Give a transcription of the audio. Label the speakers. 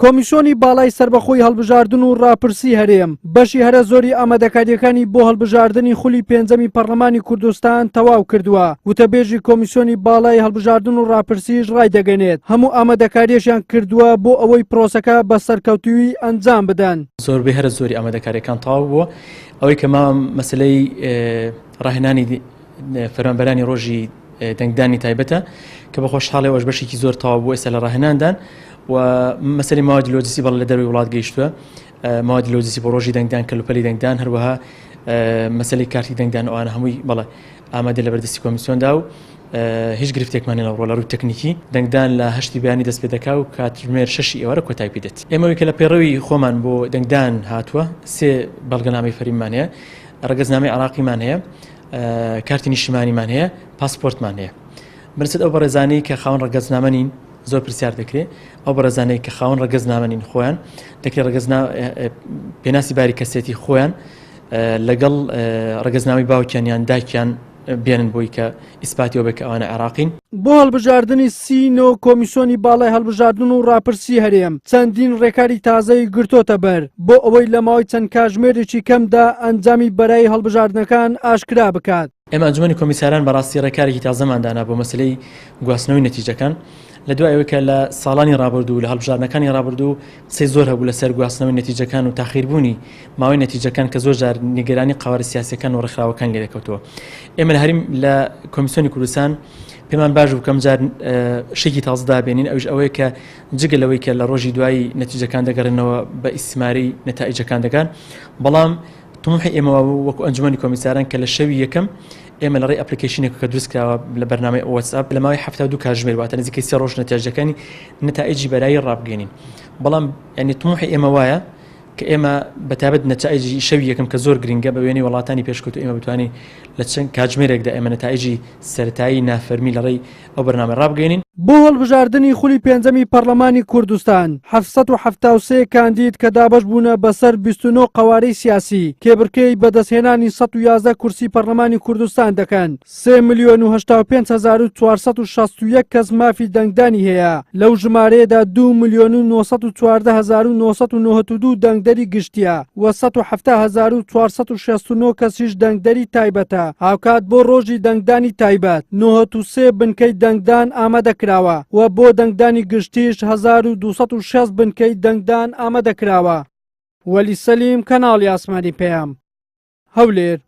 Speaker 1: کۆمیسیۆنی باڵای سەربەخۆی هەڵبژاردن و ڕاپرسی هەرێم بەشی هەرە زۆری ئامادەکارییەکانی بۆ هەڵبژاردنی خولی پێنجەمی پەڕلەمانی کوردستان تەواو کردووە، وتەبێژی کۆمیسیۆنی باڵای هەڵبژاردن و ڕاپرسیش ڕایدەگەنێت، هەموو ئامادەکارییەکیان کردووە بۆ ئەوەی پرۆسەکە بە سەرکەوتوویی ئەنجام بدەن.
Speaker 2: زۆربەی هەرە زۆری ئامادەکارییەکان تەواو بووە، ئەوەی کە ماوە مەسەلەی ڕاهێنانی فەرمانبەرانی ڕۆژی دەنگدانی تایبەتە کە بە خۆشحاڵی ئەوش بەشێکی زۆر تەواو بوو ئێستا لە ڕاهێناندان و مەسەلی ماوەی لۆجستی بەڵ لە دەروی وڵات گەیشتووە ماوەی لۆجستی بۆ ڕۆژی دەنگدان کەلوپەلی دەنگدان هەروەها مەسەلی کارتی دەنگدان ئەوانە هەمووی بەڵێ ئامادە لە بەردەستی کۆمیسیۆندا و هیچ گرفتێکمان لە ڕۆ لە ڕووی تەکنیکی دەنگدان لە هەشتی بەیانی دەست پێ دەکا و کاتژمێر شەشی ئێوارە کۆتایی پێ دێت. ئێمە کە لە پەیڕەوی خۆمان بۆ دەنگدان هاتووە سێ بەڵگەنامەی فەرمیمان هەیە ڕەگەزنامەی عراقیمان هەیە کارتی نیشتیمانیمان هەیە پاسپۆرتمان هەیە بەنسبەت ئەو بەڕێزانەی کە خاوەن ڕەگەزنامە نین زۆر پرسیار دەکرێت ئەو بەڕێزانەی کە خاوەن ڕەگەزنامە نین خۆیان دەکرێت ڕەگەزنا پێناسی باری کەسێتی خۆیان لەگەڵ ڕەگەزنامەی باوکیان یان داکیان بێنن بۆی کە ئیسپاتی ئەوە بێت کە ئەوانە عێراقین.
Speaker 1: بۆ هەڵبژاردنی 39 کۆمیسۆنی باڵای هەڵبژاردن و ڕاپرسی هەرێم چەندین ڕێکاری تازەی گرتۆتە بەر بۆ ئەوەی لە ماوەی چەند کاژمێرێکی کەمدا ئەنجامی بەرایی هەڵبژاردنەکان ئاشکرا بکات.
Speaker 2: ئێمە ئەنجومەنی کۆمیساران بەڕاستی ڕێکارێکی تازەمان دانا بۆ مەسەلەی گواستنەوەی نەتیجەکان لە دوای ئەوەی کە لە ساڵانی ڕابردوو لە هەڵبژاردنەکانی ڕابردوو قسەی زۆر هەبوو لەسەر گواستنەوەی نەتیجەکان و تاخیربوونی ماوەی نەتیجەکان کە زۆر جار نیگەرانی قەوارە سیاسیەکان و ڕێکخراوەکان لێ دەکەوتەوە ئێمە لە هەریم لە کۆمیسیۆنی کوردستان پێمان باش بوو کەم جار شتێکی تازە دابێنین ئەوش ئەوەیە کە جگە لەوەی کە لە ڕۆژی دوایی نەتیجەکان دەگەڕێنەوە بە ئیسماری نەتائیجەکان دەکان بەڵام تموحی ئێمە وەکو ئەنجومەنی کۆمیساران کە لە شەوی یەکەم ئێمە لە ڕێی application ێک کە دروست کراوە لە بەرنامەی واتسئەپ لە ماوەی 72 کاتژمێر واتە نزیکەی سێ ڕۆژ نەتیجەکانی نەتائیجی بەرایی ڕابگەێنین بەڵام یعنی تموحی ئێمە وایە کە ئێمە بە تایبەت نەتائیجی شەوی یەکەم کە زۆر گرنگە بە وێنەی وڵاتانی پێشکەوتوو ئێمە بتوانین لە چەند کاتژمێرێکدا ئێمە نەتائیجی سەرەتایی نافەرمی لە ڕێی ئەو بەرنامە ڕابگەێنین.
Speaker 1: بۆ هەڵبژاردنی خولی پێنجەمی پەڕلەمانی کوردستان، 773 کاندید کە دابەش بوونە بەسەر 29 قەوارەی سیاسی، کێبڕکێی بەدەستهێنانی 111 کورسی پەڕلەمانی کوردستان دەکەن. سێ ملیۆن و 85 هەزار و 461 کەس مافی دەنگدانی هەیە، لەو ژمارەیەدا 2 ملیۆن و 914 هەزار و 992 دەنگدەری گشتییە و 170 هەزار و 469 کەسیش دەنگدەری تایبەتە، هاوکات بۆ ڕۆژی دەنگدانی تایبەت 93 بنکەی دەنگدان ئامادەکراوە و بۆ دەنگدانی گشتیش 1260 بنکەی دەنگدان ئامادەکراوە. وەلی سەلیم، کەناڵی ئاسمانی پەیام، هەولێر.